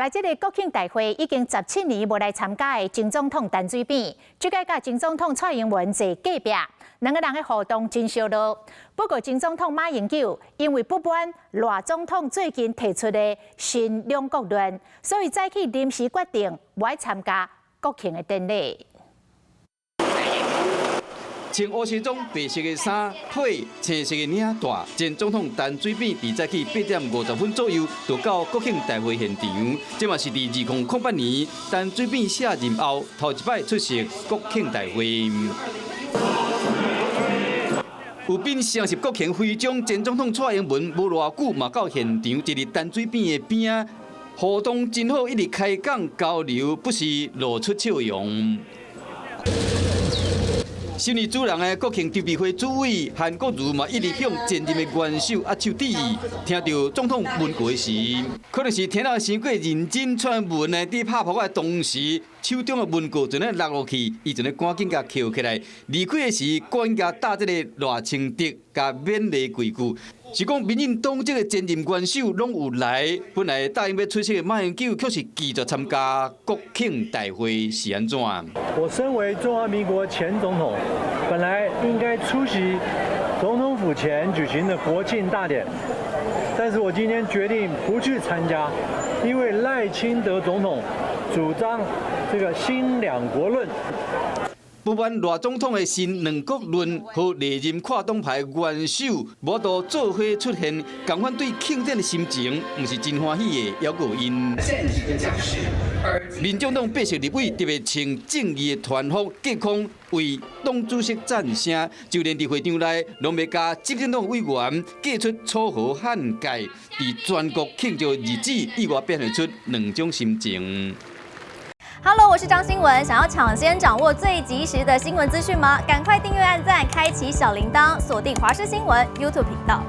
來這個國慶大會已經17年無來參加的前總統陳水扁，這擺佮前總統蔡英文坐隔壁，兩个人的互動真燒熱。不過前總統馬英九因為不滿賴總統最近提出的新兩國論，所以早起臨時決定無愛參加國慶的典禮。穿烏西裝、白色的衫，配青色的領帶，前總統陳水扁佇早起8點50分左右就到國慶大會現場。這嘛是佇2008年陳水扁卸任後頭一擺出席國慶大會。有變雙十國慶徽章，前總統蔡英文無偌久嘛到現場，坐佇陳水扁的邊仔，互動真好，一直開講交流，不時露出笑容。身為主人的國慶籌備會主委韓國瑜嘛，一直向前任的元首握手致意。聽著總統文告時，可能是聽得傷過認真，蔡英文呢，佇拍噗仔的同時，手中的文告就咧落落去，伊就咧趕緊共抾起來。離開的時，趕緊共搭這個賴清德，共勉勵幾句。是講民進黨這個前任元首攏有來，本來答應欲出席的馬英九，卻是拒絕參加國慶大會，是按怎？我身為中華民國前總統，本來應該出席總統府前舉行的國慶大典，但是我今天決定不去參加，因為賴清德總統主張這個新兩國論。不滿賴總統的新兩國論予歷任跨黨派元首無法度做伙出現，仝款對慶典的心情毋是真歡喜的，猶閣有𪜶。民眾黨八席立委特別穿正義的團服，隔空為黨主席讚聲，就連佇會場內，攏欲共執政黨委員祭出楚河漢界，佇全國慶祝日子，意外表現出兩種心情。 Hello，我是張新聞，想要搶先掌握最及時的新聞資訊嗎？趕快訂閱、按讚、開啟小鈴鐺，鎖定華視新聞 YouTube 頻道。